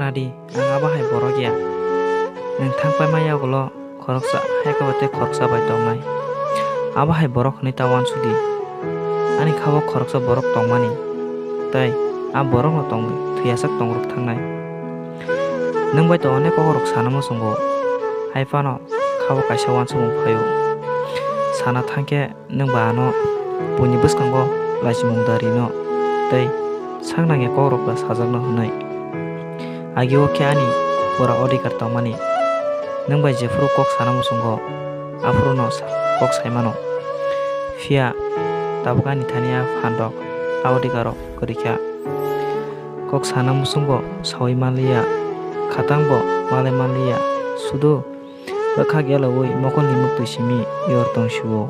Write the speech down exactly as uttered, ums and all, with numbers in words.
Nadi, ang abo hai borok ya. Nwng thang paima yagulo khoroksa hai khe bo tei khoroksa bai tongnai. Abo hai borok hwnwi ta uansuk di. Ani kha-o khoroksa borok tongmani, tei a borokno tongwi thwiyasak tongrok thangnai. Nwng bai to onek kokrok sana muchungo, hai phano kha-o kaisa uansukmung phai-o. Sana thang khe nwng ba ano buini bwskango lachimung da rino tei sak nangya kokrok da sajakno hwnwi. Agi-o khe ani pura odhikar tongmani. Nwng bai jephuru kok sana muchungo, aphuru no sa-, kok sai mano. Phiya tabuk ani thani a phan rok, a odhikar rok kwrwi kha. Kok sana muchung bo saui manliya, khatang bo malai manliya, sudu bwkhak yalaui mokolni muktwi simi yor tong sio.